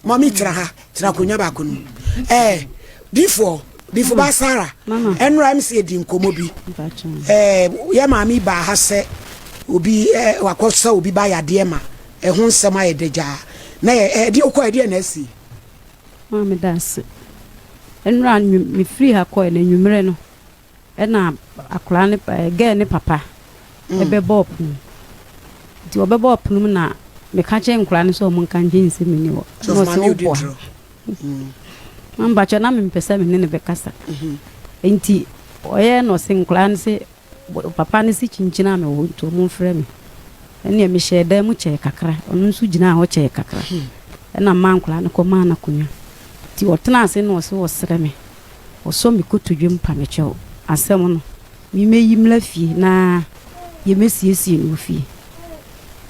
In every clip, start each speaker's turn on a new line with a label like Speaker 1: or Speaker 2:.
Speaker 1: Mɔmi tena ha, tena akonnwa baako no mu. Ɛɛ difoɔ, difo ba Sara, ɛnora m sɛ yɛdi nkɔmmɔ bi. Ɛɛ yɛ maame baa ha sɛ obi ɛɛ wakɔ sɛ obi ba yadeɛ ma ɛho nsɛm ayɛ dagyaa. Na yɛ ɛdeɛ wokɔ ɛdeɛ na asi.
Speaker 2: Maame da ase. Ɛnora mefiri ha kɔɛ na anwummerɛ no ɛna akwaraa ne girl ne papa ɛbɛbɔɔ pono. Nti ɔbɛbɔɔ pono mu na meka kyerɛ nkwaraa no sɛ ɔmo nka nkyɛn nsɛ menni hɔ.
Speaker 1: So
Speaker 2: Na ɔsɛ
Speaker 1: maame odi
Speaker 2: woboa.
Speaker 1: torɔ.
Speaker 2: Mampakyɛ na mempɛ sɛ me ne ne bɛkasa. Nti ɔyɛ na ɔse nkwaraa no sɛ papa no si kyinkyini a mewɔ nti ɔmo mfrɛ me. Ɛnneɛ mehyɛɛ dan mu kyɛɛ kakra. Ɔno nso gyinaa hɔ kyɛɛ kakra. Ɛna mmaa nkwaraa no kɔmaa no akonnwa. Nti ɔtena ase na ɔse ɔsrɛ me. Ɔsɔ me kotodwe mpa me kyɛw. Asɛm no, memɛyi mmra fie na yɛmɛsiesie no wɔ fie.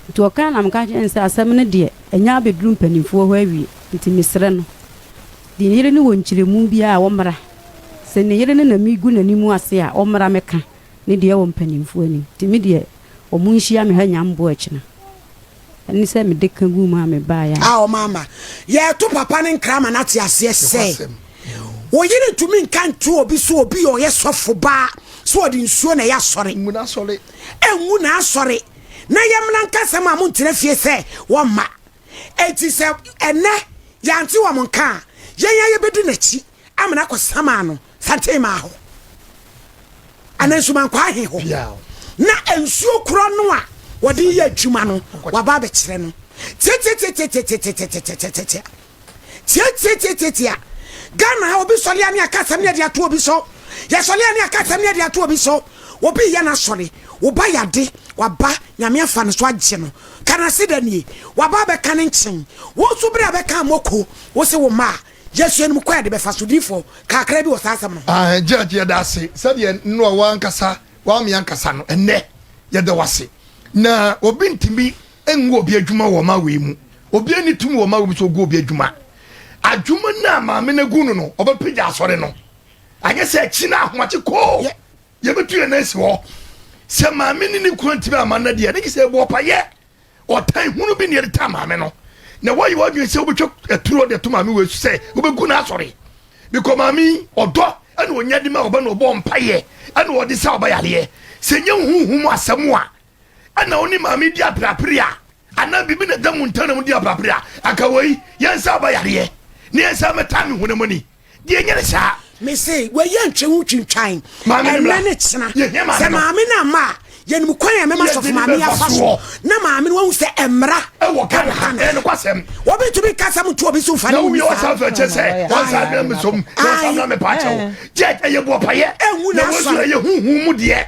Speaker 2: Nti ɔkaa na meka kyerɛ no sɛ asɛm no deɛ ɛnyɛ abɛduru mpanimfoɔ hɔ awie. Nti mesrɛ no. De ne yere no wɔ nkyerɛmu biara a ɔmmra. Sɛ ne yere no na megu n'anim ase a ɔmmra mɛka ne deɛ wɔ mpanimfoɔ anim. Nti me deɛ ɔmo nhyia me ha nya mboa akyina. Ɛne sɛ mede ka gu mu a mebaeɛ a.
Speaker 1: A ɔma ama yɛto papa ne nkra ma no ate aseɛ sɛ wo yere ntumi nka nto obi so obi a ɔyɛ sɔfo baa sɛ ɔde nsuo na ɛyɛ asɔre ɛngu n'asɔre na yɛmmra nkasɛm a montena fie sɛ wɔmma. Enti sɛ ɛnɛ yɛante wɔn nka a, yɛn a yɛbɛdi n'akyi amena akɔ samaa no santen maa hɔ anaa nsumankwaa ahe hɔ na nsuo korɔ no a wɔde yɛ adwuma no waba abɛkyerɛ no tiatiatiatiatiatiatiatiatiatia tiatiatiatiatia. Ghana ha obi sɔre a ne aka asɛm ne ɛde ato obi so, yɛsɔre a ne aka asɛm ne ɛde ato obi so. Obi yɛ n'asɔre, woba yade waba Nyame afa no so agye no kanase da nie waba abɛka ne nkyɛn. Wo nso bere a bɛka moko wo se wo mma a yɛsua no mu kwan a yɛde bɛfa so difoɔ kakra bi wɔ saa asɛm no ho.
Speaker 3: Ah, Judge, yɛda ase sɛdeɛ nnoa wankasa wame ankasa no, ɛnnɛ yɛda wase. Na obi ntumi ngu obi adwuma wɔ ɔma wei mu. Obi ani tumi wɔ ɔma wei mu sɛ ogu obi adwuma. Adwuma no a maame no agu no no, ɔbɛpagya asɔre no. Anyɛ sɛ akyi no ahomakye koo. Yɛbɛtu yɛn nan asi hɔ. Sɛ maame ne ne kunu antumi amma no deɛ, ne gye sɛ ɛbɔ ɔpayɛ. Ɔtan hunu bi na yɛde taa maame no. Na woayɛ w'adwene sɛ wobɛtwa aturo de ato maame wei so sɛ wobɛgu n'asɔre. Because maame yi, ɔdɔ ɛna ɔnya de ma ɔba na ɔbɔ mpaeɛ ɛna ɔde sa ɔba yareɛ. Sɛ ɛnyɛ honhom mu asɛm a, ɛna wo ne maame di aperapere a, anaa biribi na ɛda mo ntam na modi aperapere a, anka wei yɛnsa ɔba yareɛ na yɛnsa mmɛtaa me honam ani. Deɛ ɛnyɛ ne saa.
Speaker 1: Me se wei ntwe ho twintwan.
Speaker 3: Maame no
Speaker 1: Ɛnɛ
Speaker 3: mmra.
Speaker 1: ne kyena.
Speaker 3: Yɛhia maame
Speaker 1: Sɛ
Speaker 3: no.
Speaker 1: maame no amma a, yɛnim kwan a ɛmɛma
Speaker 3: Yɛde
Speaker 1: sɔfo
Speaker 3: ne
Speaker 1: maame yi
Speaker 3: bɛfa
Speaker 1: afa so
Speaker 3: soɔ.
Speaker 1: na maame no wahu sɛ mmara
Speaker 3: Ɛwɔ Ghana ha. Ɛyɛ nokwasɛm.
Speaker 1: Obi ntumi nka asɛm nto obi so mfa
Speaker 3: Na
Speaker 1: ne
Speaker 3: wowie
Speaker 1: nni saa.
Speaker 3: wɔsan fɛ kyɛ sɛ wɔnsan mmerɛ me som na wɔnsan mmerɛ me paa kyɛw. Judge, ɛyɛ boapayɛ.
Speaker 1: Ɛnwu
Speaker 3: Na wɔn nso
Speaker 1: n'asɔre.
Speaker 3: ɛyɛ huhu mu deɛ.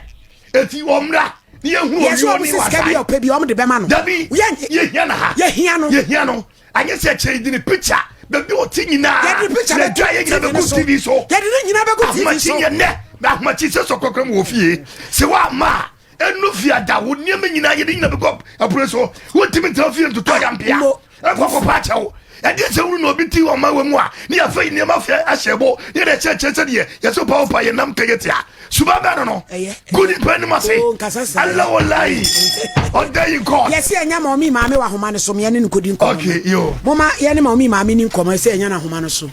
Speaker 3: Eti wɔmmra na yɛnhunu
Speaker 1: Yɛsɛ
Speaker 3: obi
Speaker 1: wɔn
Speaker 3: ɔne
Speaker 1: sɛ sika bi a
Speaker 3: wasan.
Speaker 1: ɔpɛ bi wɔn de bɛma no.
Speaker 3: Dabi,
Speaker 1: Yɛnyɛ.
Speaker 3: yɛhia no ha.
Speaker 1: Yɛhia no.
Speaker 3: Yɛhia no. Anyɛ sɛ kyerɛ yɛde ne picture baabi ɔte nyinaa.
Speaker 1: Yɛde ne picture
Speaker 3: na
Speaker 1: bɛto
Speaker 3: dwa yɛ nyinaa
Speaker 1: TV no
Speaker 3: bɛgu
Speaker 1: so.
Speaker 3: TV so.
Speaker 1: Yɛde ne nyinaa bɛgu TV
Speaker 3: Ahomakye
Speaker 1: so.
Speaker 3: nyɛ nnɛ na ahomakye sɛ sɔ kɔkɔrɔ mu wɔ fie. Sɛ woamma a ɛnu fie ada wo nneɛma nyinaa yɛde nyinaa bɛgu apure so. Wontumi ntena fie ntoto ayampea.
Speaker 1: Mo.
Speaker 3: Ɛkɔ kɔpa akyɛw. Ɛdeɛ sɛ wunu na obi ti ɔma wɔ mu a ne yɛafɛ yi nneɛma fɛ ahyɛ bo ne yɛde kyerɛkyerɛ sɛ deɛ yɛsɛ pa wopa yɛ nam kɛyɛ tia. Suba bɛn no no.
Speaker 1: Ɛyɛ.
Speaker 3: Gu nipa anim ase.
Speaker 1: Oh, nkasa saa.
Speaker 3: Allah wallahi. Ɔda yi nkɔ.
Speaker 1: Yɛsɛ ɛnya ma ɔmi maame wɔ ahoma no so, yɛne no kɔdi nkɔmmɔ.
Speaker 3: Okay, yo.
Speaker 1: Moma yɛne ma ɔmi maame ni nkɔmmɔ sɛ ɛnya no ahoma no so.